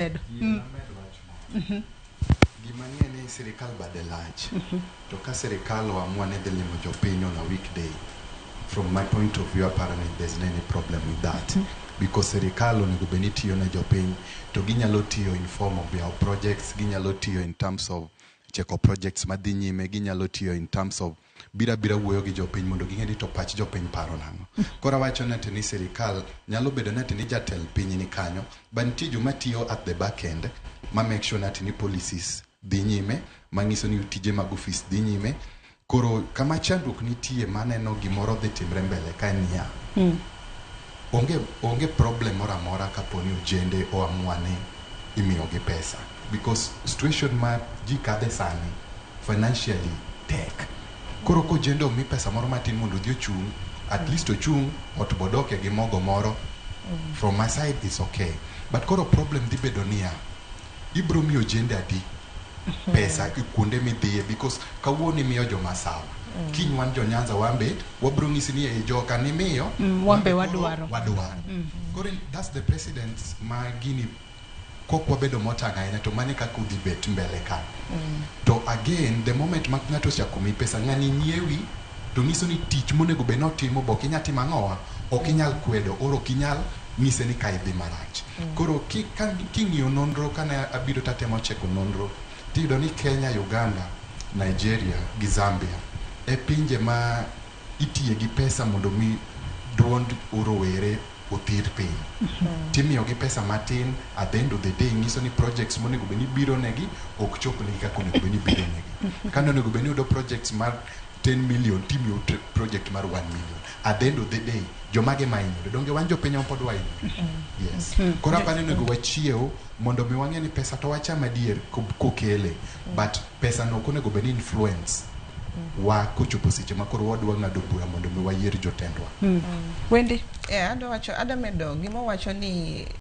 Medo. Gima ng'e ni sirikal bade lach. To ka sirikal oamua ni dhi limo jopiny on a weekday, from my point of view aparo ni there's no any problem with that. Because sirikal onego bed ni tiyo ne jopiny to ginyalo tiyo in form of yawo projects, ginyalo tiyo in terms of cheko projects madhi nyime, ginyalo tiyo in terms of bira bira wuoyo gi jopiny mondo ging'e ni to pach jopiny paro nang'o. Koro awacho ni ati ni sirikal nyalo bedo ni ati ni jatend piny ni kanyo, but nitie joma tiyo at the back end ma make sure ni ati ni policies dhi nyime, manyiso ni tije mag ofis dhi nyime. Koro kama chandruok nitie maneno gimoro dhi timre mbele ka en niya, onge problem moro amora kapo ni ojende oamua ni imiyogi pesa because situation ma ji kadhe sani financially tek. Koro kojende omi pesa moro matin mondo odhi ochung', at least ochung' ot bodoke gi mogo moro, from my side is okay. But koro problem dhi bedo niya, ibro miyo ojende adi pesa e kuonde midhiye? Because kawuono imiyo jo Masawa, kiny wan jo Nyanza wambe wabro ng'isi ni e joka nimiyo wambe koro wadwaro. Wadwaro. Koro that's the precedent ma gini kok wabedo motang' ahinya to mane kaka udhi bet mbele ka. To again, the moment ma ng'ato ochako miyi pesa, ng'ani nyiewi, to nyiso ni tich monego bed notimo be ok inyal timo ang'owa, ok inyal kwedo or ok inyal nyise ni ka idhi marach. Koro king'iyo nonro kane abiro tatemo cheko nonro, tiyudo ni Kenya, Uganda, Nigeria gi Zambia e pinje ma itiye gi pesa mondo mi duond rowere othir piny. Timiyogi pesa matin, at the end of the day nyiso ni projects monego bed ni biro negi ok chop negi kaka onego bed ni biro negi. Kane onego bed ni yudo projects mar 10 million, timiyo project mar 1 million. At the end of the day, jomage ma hinyore? Donge wan jopiny ema pod wahinyore? Yes. Koro apani onego wachiew mondo mi wang'e ni pesa to wacham adier kokele, but pesa no ok onego bed ni influence wa kochopo seche ma koro wadwa ng'ado bura mondo mi wayier jotendwa. Wendy. Adwa wacho, adwa medo gima owacho ni.